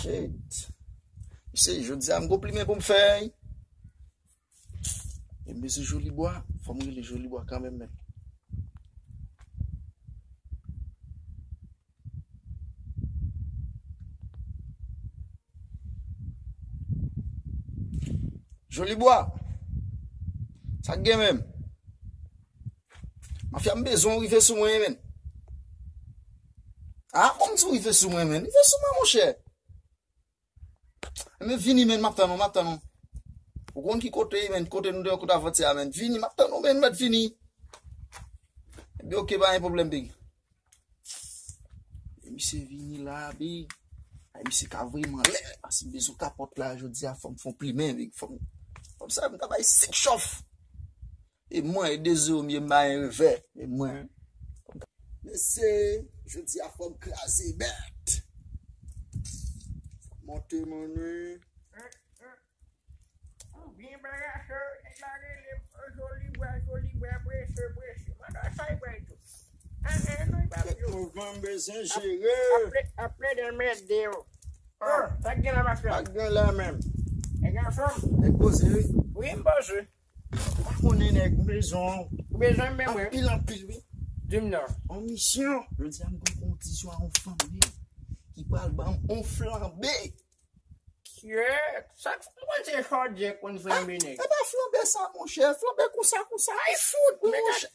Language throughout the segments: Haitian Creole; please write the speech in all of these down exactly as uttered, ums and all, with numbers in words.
Shit. Misye, jodi a m gon plimen pou m fè, wi. E m bezwen Jolibwa, fò m rele Jolibwa kanmenm, men. Jolibwa, sa k gen menm? Mafya, m bezwen w rive sou mwen, men. A, kòmsi w rive sou mwen, men. Rive sou mwen, monchè. Men vini, men, m ap tann ou, m ap tann ou. Ou konn ki kote, men, kote nou te kote avantyè a, men. Vini, m ap tann ou, men, mèt vini. Ebyen, oke, pa gen pwoblèm, big. E misye vini la, big. Ay, misye ka voye m anlè. Paske m bezwen kapòt la, jodi a, fò m fè yon plimen, big. Fò m, fò m sa, m ka bay senk chòf. E mwen, e de zewo m ye, m pa gen revè. E mwen. Mesye, jodi a fò m kraze bèt. Monte, monte. Ou byen barache, nèg la rele m, Jolibwa, Jolibwa, prese, prese. Mwen nan sa y bay tou. An, an, non, y pa yo. Kèk mouvman m bezwen jere. Aple, aple dan mède yo. Oh, sa k gen la, mafya? Sa k gen la menm? Nèg ansanm? Nèg poze, wi. Wi, m poze. Ou pa konnen nèg, m bezwen w. Ou bezwen m menm, wi. Anpil, anpil, wi. Di m non. An misyon. Jodi a m gen yon kondisyon a yon fanmi ki pral ban m yon flanbe. Kyèt, sa k fè w konn se chòdjè k konn flanbe nèg? E pa flanbe sa, monchè. Flanbe konsa, konsa. Ay, fout, men monchè.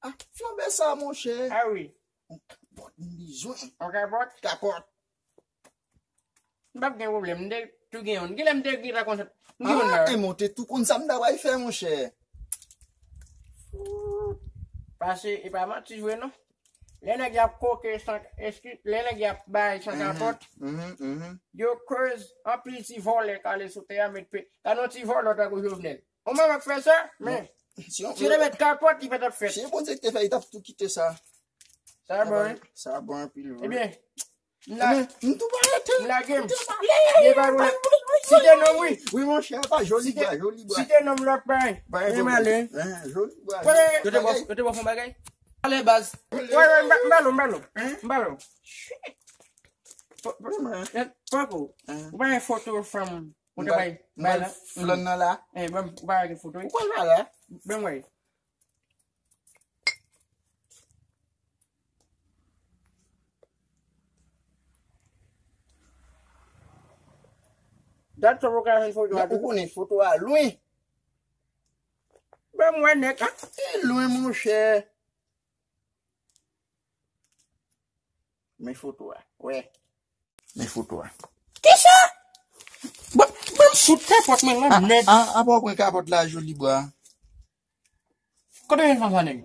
Ah, flanbe sa, monchè. Ah wi. Yon kapòt, m bezwen. Yon kapòt? Kapòt. M p ap gen pwoblèm. M te tou gen youn. Genlè m te gentan konn sa. M gen youn la. Ah, e monte tou konn sa m ta pral fè, monchè. Pase, e pa manti vre, non. Lè nèg y ap koke san, eski, lè nèg y ap bay san kapòt, yo koz anpil ti vòlè k ale sou tè a, met pe. Gade yon ti vòlò tankou Jovenel. On manman k fè sa, men si yo te met kapòt, li pa t ap fèt. Si Bondye te fè, li t ap tou kite sa. Sa bon, wi. Sa bon anpil, vre. Ebyen, m la, m tou pa rete. M lage m. Ye pa lwen. Site non m, wi. Wi, monchè, pa Jolibwa, Jolibwa. Site non m, lòt pa. Men m ale. Jolibwa. Yo te bò, yo te bò fon bagay. Ale, baz. Wè, wè, m ba, m ba l, m ba l. M ba l. Shit. Poko. Ou pa gen foto fanm ou te bay, bay la? Flann nan la. Eh, ban m, ou pa gen foto, wi. Ou pa la la. Ban m wè. Dat sa ou ka jwenn foto a. Ou konnen foto a lwen. Ban m wè nèg la. E lwen, monchè. Men foto a. Wè. Men foto a. Kisa? Ban, ban m fout kapòt mwen lan nèt. A, apa w pran kapòt la, Jolibwa? Kote w jwenn fanm sa, nèg?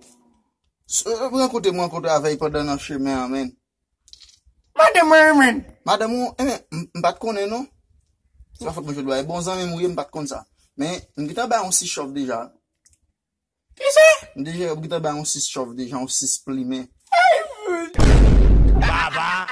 Rankontre m, rankontre avè l pandan nan chemen an, men. Madanm mwen, men. Madanm ou, enben, m, m pa t konnen, non. Se pa fòt mwen, Jolibwa. E bon zanmi m ou ye, m pa t konn sa. Men, m gentan bay yon sis chòf deja. Kisa? M deja, m gentan bay yon sis chòf deja, yon sis plimen. Baba